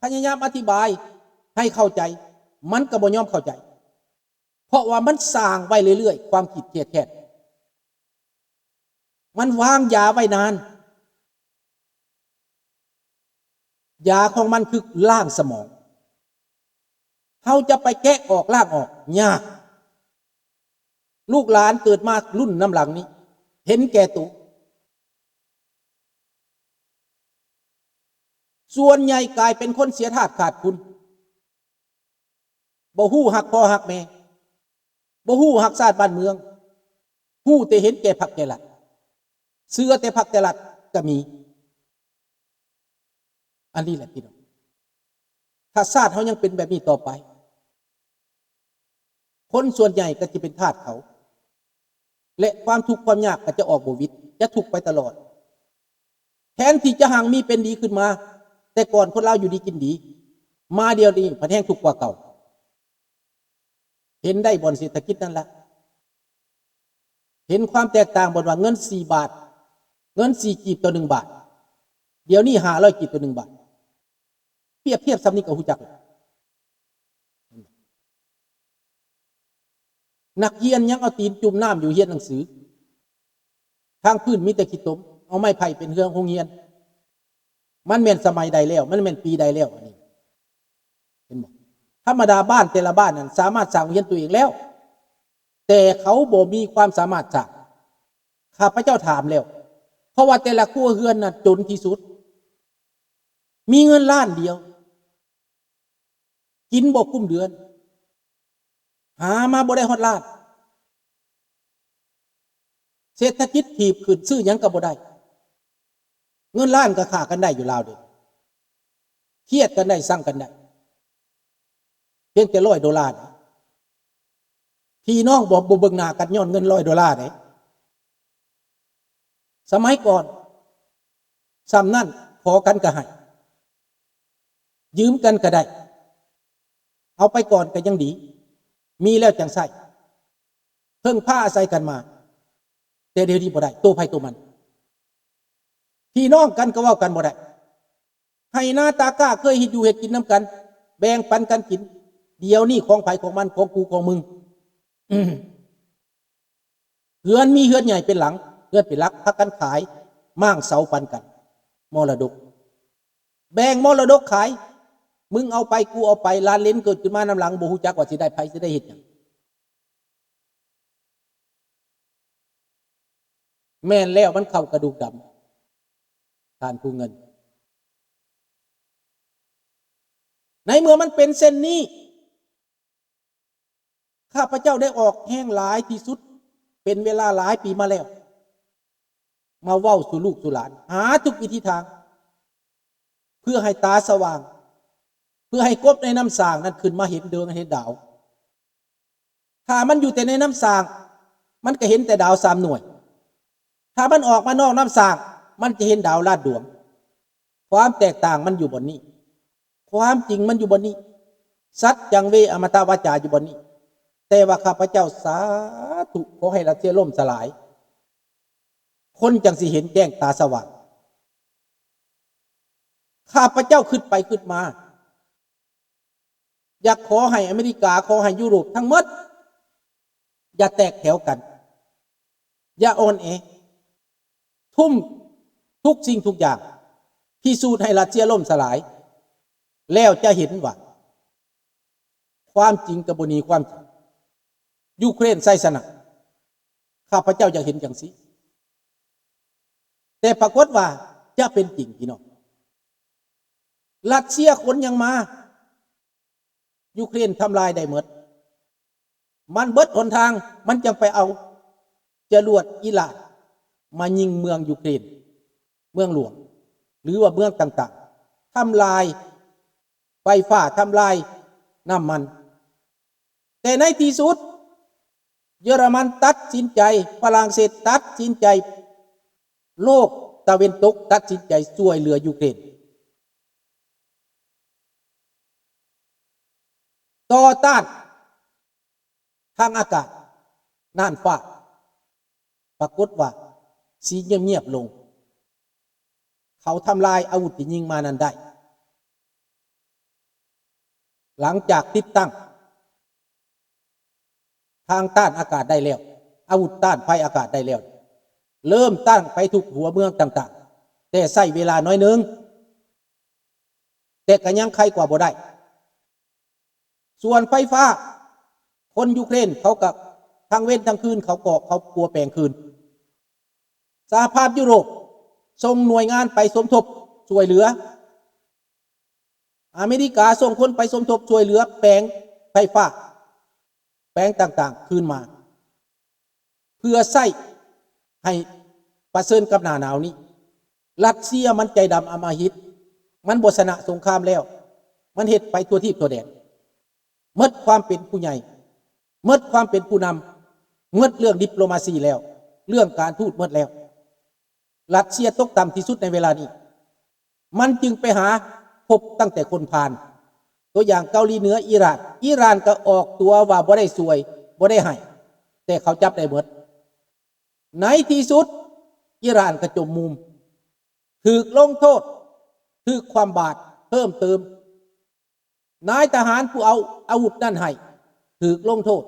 ພະຍາຍາມອະທິບາຍໃຫ້ເຂົ້າໃຈ ມັນກໍບໍ່ຍອມເຂົ້າໃຈ ເພາະວ່າມັນສ້າງໄວ້ເລື້ອຍໆ ຄວາມຄິດຄຽດແຄ້ນ ມັນວາງຢາໄວ້ນານ ຢາຂອງມັນຄືລ້າງສະໝອງ ເຮົາຈະໄປແກະອອກ ລ້າງອອກ ຍາກ. ລູກຫຼານເກີດມາລຸ້ນນຳຫຼັງນີ້ ເຫັນແກ່ໂຕ ສ່ວນໃຫຍ່ກາຍເປັນຄົນເສຍທາດຂາດຄຸນ ບໍ່ຮູ້ຮັກພໍ່ຮັກແມ່ ບໍ່ຮູ້ຮັກຊາດບ້ານເມືອງ ຮູ້ແຕ່ເຫັນແກ່ພັກແກ່ລັດ ເຊື່ອແຕ່ພັກແຕ່ລັດກໍມີ. ອັນນີ້ແຫຼະພີ່ນ້ອງ ຖ້າຊາດເຮົາຍັງເປັນແບບນີ້ຕໍ່ໄປ ຄົນສ່ວນໃຫຍ່ກໍຈະເປັນທາດເຂົາ ແລະ ຄວາມທຸກຄວາມຍາກກໍຈະອອກບໍ່ຫວິດ ຈະທຸກໄປຕະຫຼອດ. ແທນທີ່ຈະຮັ່ງມີເປັນດີຂຶ້ນມາ ແຕ່ກ່ອນຄົນລາວຢູ່ດີກິນດີ ມາດຽວນີ້ພັດແຮ່ງທຸກກວ່າເກົ່າ. ເຫັນໄດ້ບ່ອນເສດຖະກິດນັ້ນລະ ເຫັນຄວາມແຕກຕ່າງບ່ອນວ່າເງິນສີ່ບາດ ເງິນສີ່ກີບຕໍ່ໜຶ່ງບາດ ດຽວນີ້ຫ້າຮ້ອຍກີບຕໍ່ໜຶ່ງບາດ ປຽບທຽບສ່ຳນີ້ກໍຮູ້ຈັກແລ້ວ. ນັກຮຽນຍັງເອົາຕີນຈຸ່ມນ້ຳຢູ່ ຮຽນໜັງສື ທາງພື້ນມີແຕ່ຂີ້ຕົມ ເອົາໄມ້ໄຜ່ເປັນເຮືອໂຮງຮຽນ. ມັນແມ່ນສະໄໝໃດແລ້ວ? ມັນແມ່ນປີໃດແລ້ວ? ອັນນີ້ ເຫັນບໍ່? ທຳມະດາບ້ານແຕ່ລະບ້ານນັ້ນສາມາດສ້າງໂຮງຮຽນຕົວເອງແລ້ວ ແຕ່ເຂົາບໍ່ມີຄວາມສາມາດສ້າງ. ຂ້າພະເຈົ້າຖາມແລ້ວ ເພາະວ່າແຕ່ລະຄົວເຮືອນນັ້ນຈົນທີ່ສຸດ ມີເງິນລ້ານດຽວ ກິນບໍ່ກຸ້ມເດືອນ ຫາມາບໍ່ໄດ້ຮອດລ້ານ. ເສດຖະກິດຖີບຂຶ້ນ ຊື້ຫຍັງກໍບໍ່ໄດ້ ເງິນລ້ານກໍຂ້າກັນໄດ້ຢູ່ລາວເດ ຄຽດກັນໄດ້ ຊັງກັນໄດ້ ພຽງແຕ່ຮ້ອຍໂດລານະ ພີ່ນ້ອງບໍ່ ບໍ່ເບິ່ງໜ້າກັນຍ້ອນເງິນຮ້ອຍໂດລາເດ້. ສະໄໝກ່ອນ ສ່ຳນັ້ນ ຂໍກັນກໍໃຫ້ ຢືມກັນກໍໄດ້ ເອົາໄປກ່ອນກໍຍັງດີ ມີແລ້ວຈັ່ງໃຊ້ ເພິ່ງພາອາໄສກັນມາ. ແຕ່ດຽວນີ້ບໍ່ໄດ້ ໂຕໃຜໂຕມັນ ພີ່ນ້ອງກັນກໍເວົ້າກັນບໍ່ໄດ້. ໄຮ່ນາຕາກ້າເຄີຍເຮັດຢູ່ເຮັດກິນນຳກັນ ແບ່ງປັນກັນກິນ ດຽວນີ້ຂອງໃຜຂອງມັນ ຂອງກູຂອງມຶງ. ເຮືອນມີເຮືອນໃຫຍ່ເປັນຫຼັງ ເຮືອນເປັນຫຼັກ ພາກັນຂາຍມ້າງເສົາປັນກັນ ມໍລະດົກ ແບ່ງມໍລະດົກຂາຍ ມຶງເອົາໄປ ກູເອົາໄປ ຫຼານເຫຼັນເກີດຂຶ້ນມານຳຫຼັງ ບໍ່ຮູ້ຈັກວ່າຊິໄດ້ໃຜ ຊິໄດ້ເຮັດຫຍັງ. ແມ່ນແລ້ວ ມັນເຂົ້າກະດູກດຳ ທ່ານຜູ້ເງິນ. ໃນເມື່ອມັນເປັນເຊັ່ນນີ້ ຂ້າພະເຈົ້າໄດ້ອອກແຮງຫຼາຍທີ່ສຸດ ເປັນເວລາຫຼາຍປີມາແລ້ວ ມາເວົ້າສູ່ລູກສູ່ຫຼານ ຫາທຸກວິທີທາງ ເພື່ອໃຫ້ຕາສະຫວ່າງ ເພື່ອໃຫ້ກົບໃນນ້ຳສ້າງນັ້ນຂຶ້ນມາເຫັນເດືອນເຫັນດາວ. ຖ້າມັນຢູ່ແຕ່ໃນນ້ຳສ້າງ ມັນກໍເຫັນແຕ່ດາວສາມໜ່ວຍ. ຖ້າມັນອອກມານອກນ້ຳສ້າງ ມັນຈະເຫັນດາວລ້ານດວງ. ຄວາມແຕກຕ່າງມັນຢູ່ບ່ອນນີ້. ຄວາມຈິງມັນຢູ່ບ່ອນນີ້. ສັດຈັງເວ ອະມະຕະວາຈາຢູ່ບ່ອນນີ້. ແຕ່ວ່າຂ້າພະເຈົ້າສາທຸ ຂໍໃຫ້ລັດເຊຍລົ້ມສະຫຼາຍ. ຄົນຈັ່ງຊິເຫັນແຈ້ງຕາສະຫວ່າງ. ຂ້າພະເຈົ້າຄິດໄປຄິດມາ ຢາກຂໍໃຫ້ອາເມລິກາ ຂໍໃຫ້ຢູໂຣບທັງໝົດ ຢ່າແຕກແຖວກັນ ຢ່າອ່ອນແອ ທຸ່ມທຸກສິ່ງທຸກຢ່າງ ພິສູດໃຫ້ຣັດເຊຍລົ້ມສະຫຼາຍ ແລ້ວຈະເຫັນວ່າ ຄວາມຈິງກໍບໍ່ໜີຄວາມຈິງ ຢູເຄຣນໄຊຊະນະ. ຂ້າພະເຈົ້າຢາກເຫັນຈັ່ງຊີ້ ແຕ່ປາກົດວ່າຈະເປັນຈິງ ພີ່ນ້ອງ. ຣັດເຊຍຂົນຫຍັງມາ ຢູເຄຣນທຳລາຍໄດ້ໝົດ. ມັນເບິດຫົນທາງ ມັນຈັ່ງໄປເອົາຈະຫຼວດອີຣານມາຍິງເມືອງຢູເຄຣນ ເມືອງຫຼວງ ຫຼືວ່າເມືອງຕ່າງໆ ທຳລາຍໄຟຟ້າ ທຳລາຍນ້ຳມັນ. ແຕ່ໃນທີ່ສຸດ ເຢຍລະມັນຕັດສິນໃຈ ຝຣັ່ງເສດຕັດສິນໃຈ ໂລກຕາເວັນຕົກຕັດສິນໃຈຊ່ວຍເຫຼືອຢູເຄຣນ ຕໍ່ຕ້ານທາງອາກາດ ນ່ານຟ້າ. ປາກົດວ່າສີງຽບໆລົງ. ເຂົາທຳລາຍອາວຸດທີ່ຍິງມານັ້ນໄດ້. ຫຼັງຈາກຕິດຕັ້ງທາງຕ້ານອາກາດໄດ້ແລ້ວ, ອາວຸດຕ້ານໄພອາກາດໄດ້ແລ້ວ, ເລີ່ມຕັ້ງໄປທຸກຫົວເມືອງຕ່າງໆ, ແຕ່ໃຊ້ເວລາໜ້ອຍໜຶ່ງ, ແຕ່ກໍຍັງໄຄກວ່າບໍ່ໄດ້. ສ່ວນໄຟຟ້າ, ຄົນຢູເຄຣນເຂົາກໍທັງເວັນທັງຄືນ ເຂົາກໍ ເຂົາປົວແປງຄືນ. ສະຫະພາບຢູໂຣບສົ່ງໜ່ວຍງານໄປສົມທົບຊ່ວຍເຫຼືອ. ອາເມລິກາສົ່ງຄົນໄປສົມທົບຊ່ວຍເຫຼືອແປງໄຟຟ້າ, ແປງຕ່າງໆຄືນມາ ເພື່ອໃຊ້ໃຫ້ປະເຊີນກັບໜ້າໜາວນີ້. ຣັດເຊຍມັນໃຈດຳອຳມະຫິດ, ມັນບໍ່ຊະນະສົງຄາມແລ້ວ, ມັນເຮັດໄປທົ່ວທີບທົ່ວແດນ, ໝົດຄວາມເປັນຜູ້ໃຫຍ່, ໝົດຄວາມເປັນຜູ້ນຳ, ໝົດເລື່ອງດິບໂລມາຊີແລ້ວ, ເລື່ອງການທູດໝົດແລ້ວ. ຣັດເຊຍຕົກຕ່ຳທີ່ສຸດໃນເວລານີ້, ມັນຈຶ່ງໄປຫາພົບຕັ້ງແຕ່ຄົນຜ່ານ. ຕົວຢ່າງເກົາຫຼີເໜືອ, ອີຣານ, ອີຣານກໍອອກຕົວວ່າບໍ່ໄດ້ຊ່ວຍ, ບໍ່ໄດ້ໃຫ້, ແຕ່ເຂົາຈັບໄດ້ໝົດ. ໃນທີ່ສຸດ ອີຣານກໍຈົມມຸມ, ຖືກລົງໂທດ, ຖືກຄວ່ຳບາດເພີ່ມເຕີມ. ນາຍທະຫານຜູ້ເອົາອາວຸດນັ້ນໃຫ້ ຖືກລົງໂທດ,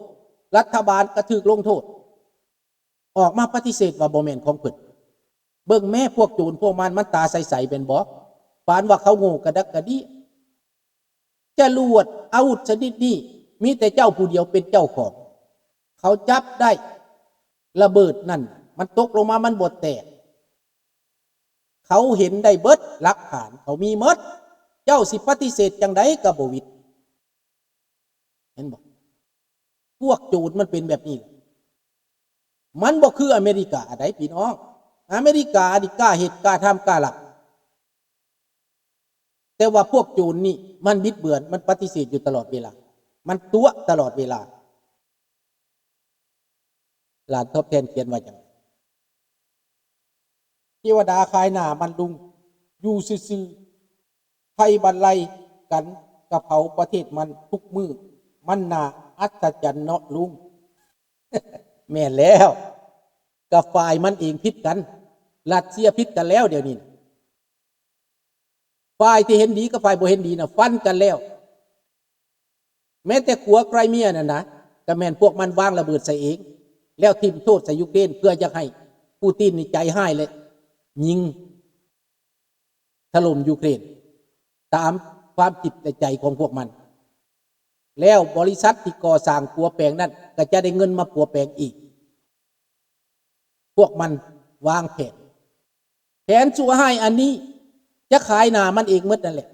ລັດຖະບານກໍຖືກລົງໂທດ. ອອກມາປະຕິເສດວ່າບໍ່ແມ່ນຂອງເພິ່ນ. ເບິ່ງແມ້ພວກໂຈນພວກມັນ, ມັນຕາໃສໆແມ່ນບໍ່? ປານວ່າເຂົາໂງ່ກະດັກກະດີ. ຈະລວດອາວຸດຊະນິດນີ້ ມີແຕ່ເຈົ້າຜູ້ດຽວເປັນເຈົ້າຂອງ. ເຂົາຈັບໄດ້, ລະເບີດນັ້ນມັນຕົກລົງມາ, ມັນບໍ່ແຕກ. ເຂົາເຫັນໄດ້ເບິດ, ຫຼັກຖານເຂົາມີໝົດ. ເຈົ້າຊິປະຕິເສດຈັ່ງໃດກໍບໍ່ຫວິດ. ເຫັນບໍ່? ພວກໂຈນມັນເປັນແບບນີ້ແຫຼະ. ມັນບໍ່ຄືອາເມລິກາໃດ໋ພີ່ນ້ອງ. ອາເມລິການີ້ກ້າເຮັດ, ກ້າທຳ, ກ້າລັບ. ແຕ່ວ່າພວກໂຈນນີ້ມັນບິດເບືອນ, ມັນປະຕິເສດຢູ່ຕະຫຼອດເວລາ, ມັນຕົວະຕະຫຼອດເວລາ. ຫຼານຕອບແທນຂຽນວ່າຫຍັງ? ເທວະດາຂາຍໜ້າມັນລຸງ, ຢູ່ຊື່ໆ ໄທບັນໄລກັນກະເຜົາປະເທດມັນທຸກມື້, ມັນໜ້າອັດສະຈັນເນາະລຸງ. ແມ່ນແລ້ວ, ກະຝ່າຍມັນເອງຜິດກັນ, ຣັດເຊຍຜິດກັນແລ້ວດຽວນີ້ນະ. ຝ່າຍທີ່ເຫັນດີກັບຝ່າຍບໍ່ເຫັນດີນະ ຟັນກັນແລ້ວ. ແມ້ແຕ່ຂົວໄຄຣເມຍນັ້ນນະ ກໍແມ່ນພວກມັນວາງລະເບີດໃສ່ເອງ ແລ້ວຖິ້ມໂທດໃສ່ຢູເຄຣນ ເພື່ອຢາກໃຫ້ປູຕິນນີ້ໃຈຮ້າຍ ແລະ ຍິງຖະຫຼົ່ມຢູເຄຣນ ຕາມຄວາມຄິດແລະໃຈຂອງພວກມັນ. ແລ້ວບໍລິສັດທີ່ກໍ່ສ້າງປົວແປງນັ້ນ ກໍຈະໄດ້ເງິນມາປົວແປງອີກ. ພວກມັນວາງແຜນ ແຜນຊົ່ວຮ້າຍອັນນີ້ຈະຂາຍໜ້າມັນເອງໝົດນັ້ນແຫຼະ.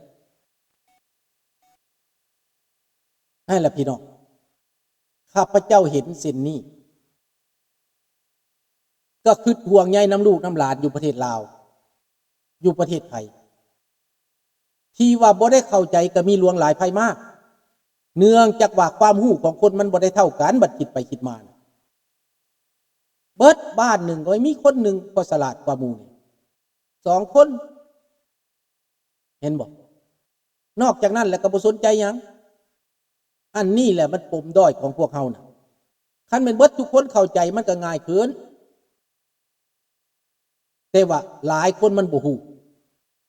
ນັ້ນແຫຼະພີ່ນ້ອງ, ຂ້າພະເຈົ້າເຫັນເຊັ່ນນີ້ ກໍຄິດຫ່ວງໃຍນຳລູກນຳຫຼານຢູ່ປະເທດລາວ, ຢູ່ປະເທດໄທ ທີ່ວ່າບໍ່ໄດ້ເຂົ້າໃຈກໍມີຫຼວງຫຼາຍໄພມາກ, ເນື່ອງຈາກວ່າຄວາມຮູ້ຂອງຄົນມັນບໍ່ໄດ້ເທົ່າກັນ. ບັດຄິດໄປຄິດມານະ ເບິດບ້ານໜຶ່ງກໍມີຄົນໜຶ່ງພໍສະຫຼາດກວ່າໝູ່ນີ້ ສອງຄົນ ເຫັນບໍ່? ນອກຈາກນັ້ນແລ້ວກໍບໍ່ສົນໃຈຫຍັງ. ອັນນີ້ແຫຼະມັນປົມດ້ອຍຂອງພວກເຮົານະ. ຄັນແມ່ນເບິດທຸກຄົນເຂົ້າໃຈ ມັນກໍງ່າຍຂຶ້ນ. ແຕ່ວ່າຫຼາຍຄົນມັນບໍ່ຮູ້.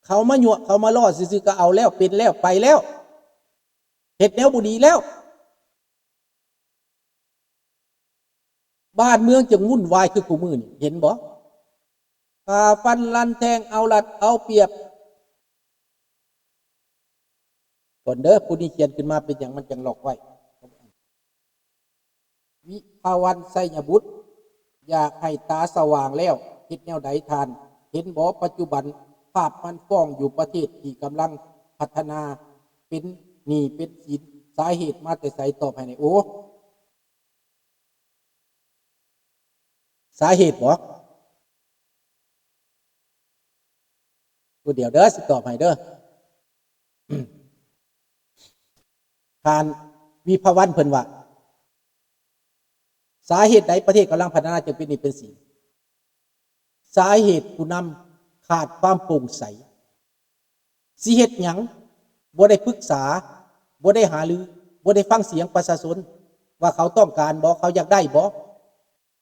ເຂົາມາຍົວະ ເຂົາມາລໍ້ຊື່ໆ ກໍເອົາແລ້ວ ເປັນແລ້ວ ໄປແລ້ວ ເຮັດແນວບໍ່ດີແລ້ວ. ບ້ານເມືອງຈຶ່ງວຸ່ນວາຍຄືຄູ່ມື້ນີ້ ເຫັນບໍ່? ຂ້າຟັນລັນແທງ ເອົາລັດເອົາປຽບ. ກ່ອນເດີ ຜູ້ນີ້ຂຽນຂຶ້ນມາເປັນຫຍັງມັນຈັ່ງລັອກໄວ້? ວິພາວັນ ໄຊຍະບຸດ ຢາກໃຫ້ຕາສະຫວ່າງແລ້ວ ເຮັດແນວໃດທ່ານເຫັນບໍ່? ປັດຈຸບັນພາບມັນຟ້ອງຢູ່ປະເທດທີ່ກຳລັງພັດທະນາ ເປັນໜີ້ເປັນສິນ ສາເຫດມາແຕ່ໃສ? ຕອບໃຫ້ແດ່. ໂອ້ ສາເຫດບໍ? ຜູ້ດຽວເດີ ຊິຕອບໃຫ້ເດີ. ທ່ານວິພາວັນເພິ່ນວ່າ ສາເຫດໃດປະເທດກຳລັງພັດທະນາຈຶ່ງເປັນໜີ້ເປັນສິນ? ສາເຫດຜູ້ນຳຂາດຄວາມໂປ່ງໃສ. ຊິເຮັດຫຍັງ ບໍ່ໄດ້ປຶກສາ, ບໍ່ໄດ້ຫາລື, ບໍ່ໄດ້ຟັງສຽງປະຊາຊົນວ່າເຂົາຕ້ອງການບໍ່, ເຂົາຢາກໄດ້ບໍ່?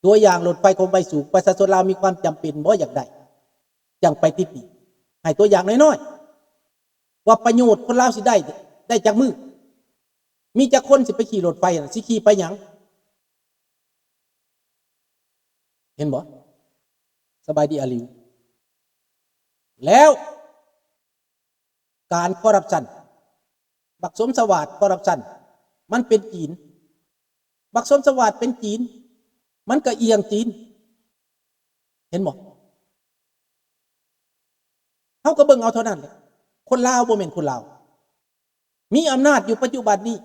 ຕົວຢ່າງລົດໄຟຄວາມໄວສູງ, ປະຊາຊົນລາວມີຄວາມຈຳເປັນບໍ່ຢາກໄດ້? ຈັ່ງໄປຕິດໜີ້. ໃຫ້ຕົວຢ່າງນ້ອຍໆ ວ່າປະໂຫຍດຄົນລາວຊິໄດ້ ໄດ້ຈັກມື້? ມີຈັກຄົນຊິໄປຂີ່ລົດໄຟນະ ຊິຂີ່ໄປຫຍັງ? ເຫັນບໍ່? ສະບາຍດີອາລິວ. ແລ້ວການຄໍຣັບຊັນ ບັກສົມສະຫວາດຄໍຣັບຊັນ ມັນເປັນຈີນ. ບັກສົມສະຫວາດເປັນຈີນ ມັນກະອຽງຈີນ. ເຫັນບໍ່? ເຮົາກະເບິ່ງເອົາເທົ່ານັ້ນແຫຼະ. ຄົນລາວບໍ່ແມ່ນຄົນລາວ. ມີອຳນາດຢູ່ປັດຈຸບັນນີ້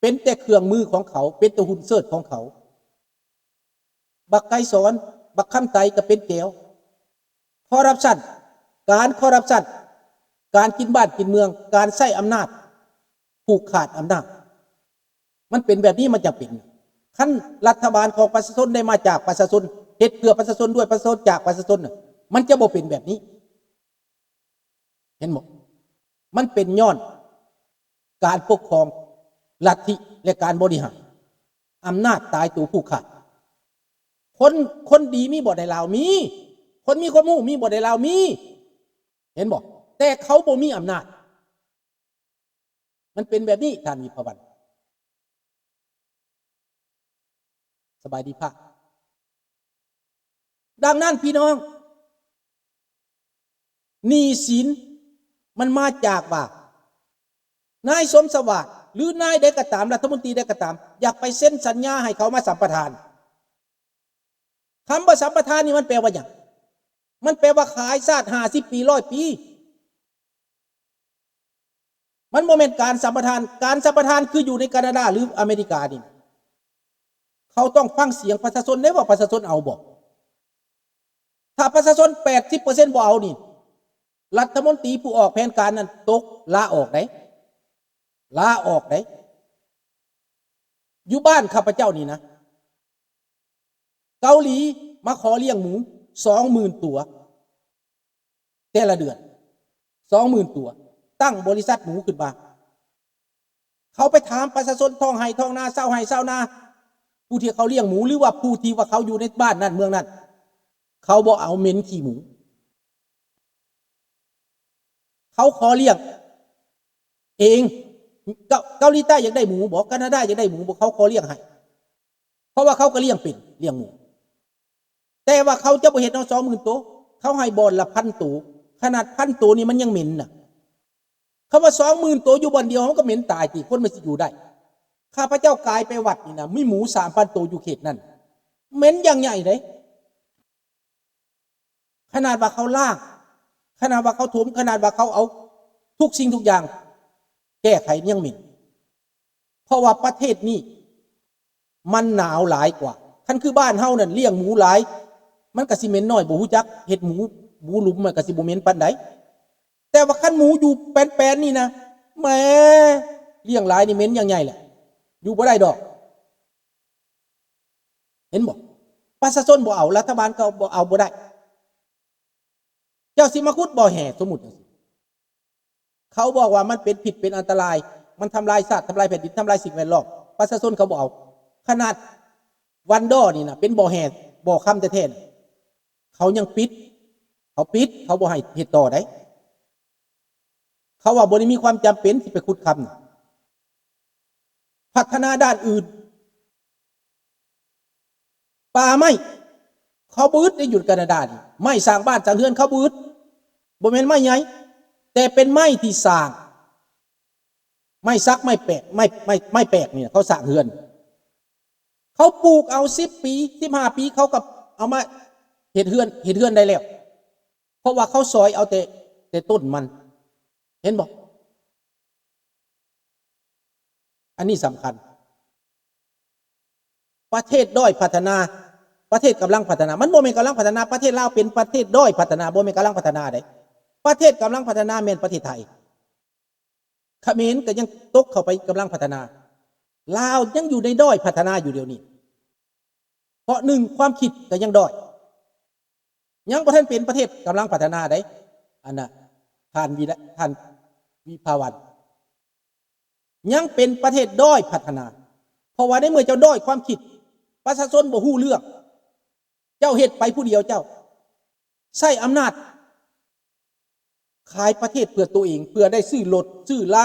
ເປັນແຕ່ເຄື່ອງມືຂອງເຂົາ ເປັນແຕ່ຫຸ້ນເຊີດຂອງເຂົາ. ບັກໄກສອນ ບັກຄຳໄຕກະເປັນແກວ. ຄໍຣັບຊັນ ການຄໍຣັບຊັນ ການກິນບ້ານກິນເມືອງ ການໃຊ້ອຳນາດຜູກຂາດອຳນາດ ມັນເປັນແບບນີ້ ມັນຈະເປັນ. ຄັນລັດຖະບານຂອງປະຊາຊົນໄດ້ມາຈາກປະຊາຊົນ ເຮັດເພື່ອປະຊາຊົນ ດ້ວຍປະຊາຊົນ ຈາກປະຊາຊົນນະ ມັນຈະບໍ່ເປັນແບບນີ້. ເຫັນບໍ່? ມັນເປັນຍ້ອນການປົກຄອງລັດທິ ແລະ ການບໍລິຫານ. ອຳນາດຕາຍໂຕຜູກຂາດ. ຄົນ ຄົນດີມີບໍ່ໃນລາວ? ມີ. ຄົນມີຄວາມຮູ້ມີບໍ່ໃນລາວ? ມີ. ເຫັນບໍ່? ແຕ່ເຂົາບໍ່ມີອຳນາດ. ມັນເປັນແບບນີ້ ທ່ານວິພາວັນ. ສະບາຍດີພະ. ດັ່ງນັ້ນພີ່ນ້ອງ ໜີ້ສິນມັນມາຈາກວ່າ ນາຍສົມສະຫວາດ ຫຼື ນາຍໃດກະຕາມ ລັດຖະມົນຕີໃດກະຕາມ ຢາກໄປເຊັນສັນຍາໃຫ້ເຂົາມາສຳປະທານ. ຄຳວ່າສຳປະທານນີ້ມັນແປວ່າຫຍັງ? ມັນແປວ່າຂາຍຊາດຫ້າສິບປີ ຮ້ອຍປີ. ມັນບໍ່ແມ່ນການສຳປະທານ. ການສຳປະທານຄືຢູ່ໃນການາດາ ຫຼື ອາເມລິການີ້ ເຂົາຕ້ອງຟັງສຽງປະຊາຊົນເດ້ ວ່າປະຊາຊົນເອົາບໍ່. ຖ້າປະຊາຊົນແປດສິບເປີເຊັນບໍ່ເອົານີ້ ລັດຖະມົນຕີຜູ້ອອກແຜນການນັ້ນຕົກ ລາອອກໄດ໋ ລາອອກໄດ໋. ຢູ່ບ້ານຂ້າພະເຈົ້ານີ້ນະ ເກົາຫຼີມາຂໍລ້ຽງໝູສອງໝື່ນຕົວ ແຕ່ລະເດືອນ ສອງໝື່ນຕົວ ຕັ້ງບໍລິສັດໝູຂຶ້ນມາ. ເຂົາໄປຖາມປະຊາຊົນທ້ອງໄຮ່ທ້ອງນາ ຊາວໄຮ່ຊາວນາ ຜູ້ທີ່ເຂົາລ້ຽງໝູ ຫຼືວ່າຜູ້ທີ່ວ່າເຂົາຢູ່ໃນບ້ານນັ້ນເມືອງນັ້ນ ເຂົາບໍ່ເອົາ ເໝັນຂີ້ໝູ. ເຂົາຂໍລ້ຽງເອງ. ເກົາ ເກົາຫຼີໃຕ້ຢາກໄດ້ໝູບໍ? ການາດາຢາກໄດ້ໝູບໍ? ເຂົາຂໍລ້ຽງໃຫ້ ເພາະວ່າເຂົາກະລ້ຽງເປັນ ລ້ຽງໝູ. ແຕ່ວ່າເຂົາຈະບໍ່ເຮັດເນາະ ສອງໝື່ນໂຕ ເຂົາໃຫ້ບ່ອນລະພັນໂຕ. ຂະໜາດພັນໂຕນີ້ມັນຍັງເໝັນນະ. ຄຳວ່າສອງໝື່ນໂຕຢູ່ບ່ອນດຽວ ມັນກະເໝັນຕາຍຕິ ຄົນມັນຊິຢູ່ໄດ້. ຂ້າພະເຈົ້າກາຍໄປວັດນີ້ນະ ມີໝູສາມພັນໂຕຢູ່ເຂດນັ້ນ ເໝັນຢ່າງໃຫຍ່ເດ້. ຂະໜາດວ່າເຂົາລ້າງ ຂະໜາດວ່າເຂົາຖົມ ຂະໜາດວ່າເຂົາເອົາທຸກສິ່ງທຸກຢ່າງແກ້ໄຂຍັງເໝັນ. ເພາະວ່າປະເທດນີ້ມັນໜາວຫຼາຍກວ່າ. ຄັນຄືບ້ານເຮົານັ້ນລ້ຽງໝູຫຼາຍ ມັນກະຊິເໝັນໜ້ອຍ ບໍ່ຮູ້ຈັກເຮັດໝູ ໝູຫຼຸມມັນກະຊິບໍ່ເໝັນປານໃດ. ແຕ່ວ່າຄັນໝູຢູ່ແປນໆນີ້ນະ ແໝ ລ້ຽງຫຼາຍນີ້ເໝັນຢ່າງໃຫຍ່ແຫຼະ ຢູ່ບໍ່ໄດ້ດອກ. ເຫັນບໍ່? ປະຊາຊົນບໍ່ເອົາ ລັດຖະບານກະບໍ່ເອົາບໍ່ໄດ້. ເຈົ້າຊິມາຂຸດບໍ່ແຮ່ ສົມມຸດຈັ່ງຊີ້ ເຂົາບອກວ່າມັນເປັນພິດເປັນອັນຕະລາຍ ມັນທຳລາຍຊາດ ທຳລາຍແຜ່ນດິນ ທຳລາຍສິ່ງແວດລ້ອມ ປະຊາຊົນເຂົາບໍ່ເອົາ. ຂະໜາດວັນດໍນີ້ນະ ເປັນບໍ່ແຮ່ບໍ່ຄຳແທ້ໆນະ ເຂົາຍັງປິດ ເຂົາປິດ ເຂົາບໍ່ໃຫ້ເຮັດຕໍ່ໄດ໋. ເຂົາວ່າບໍ່ໄດ້ມີຄວາມຈຳເປັນຊິໄປຂຸດຄຳນະ. ພັດທະນາດ້ານອື່ນ ປ່າໄມ້ເຂົາບໍ່ອຶດໄດ້ ຢູ່ການາດານີ້ ໄມ້ສ້າງບ້ານສ້າງເຮືອນເຂົາບໍ່ອຶດ. ບໍ່ແມ່ນໄມ້ໃຫຍ່ ແຕ່ເປັນໄມ້ທີ່ສ້າງ ໄມ້ສັກ ໄມ້ແປກ ໄມ້ ໄມ້ ໄມ້ແປກນີ້ ເຂົາສ້າງເຮືອນ. ເຂົາປູກເອົາສິບປີ ສິບຫ້າປີ ເຂົາກະເອົາມາເຮັດເຮືອນ ເຮັດເຮືອນໄດ້ແລ້ວ ເພາະວ່າເຂົາສອຍເອົາແຕ່ ແຕ່ຕົ້ນມັນ. ເຫັນບໍ່? ອັນນີ້ສຳຄັນ. ປະເທດດ້ອຍພັດທະນາ ປະເທດກຳລັງພັດທະນາ ມັນບໍ່ແມ່ນກຳລັງພັດທະນາ. ປະເທດລາວເປັນປະເທດດ້ອຍພັດທະນາ ບໍ່ແມ່ນກຳລັງພັດທະນາໃດ໋. ປະເທດກຳລັງພັດທະນາແມ່ນປະເທດໄທ. ຂະເໝນກະຍັງຕົກເຂົ້າໄປກຳລັງພັດທະນາ. ລາວຍັງຢູ່ໃນດ້ອຍພັດທະນາຢູ່ດຽວນີ້. ເພາະໜຶ່ງ ຄວາມຄິດກະຍັງດ້ອຍ ຍັງບໍ່ທັນເປັນປະເທດກຳລັງພັດທະນາໃດ໋ ອັນນະ ທ່ານວິລະ ທ່ານວິພາວັນ ຍັງເປັນປະເທດດ້ອຍພັດທະນາ. ເພາະວ່າໃນເມື່ອເຈົ້າດ້ອຍຄວາມຄິດ ປະຊາຊົນບໍ່ຮູ້ເລື່ອງ ເຈົ້າເຮັດໄປຜູ້ດຽວ ເຈົ້າໃຊ້ອຳນາດຂາຍປະເທດເພື່ອໂຕເອງ ເພື່ອໄດ້ຊື້ລົດ ຊື້ລາ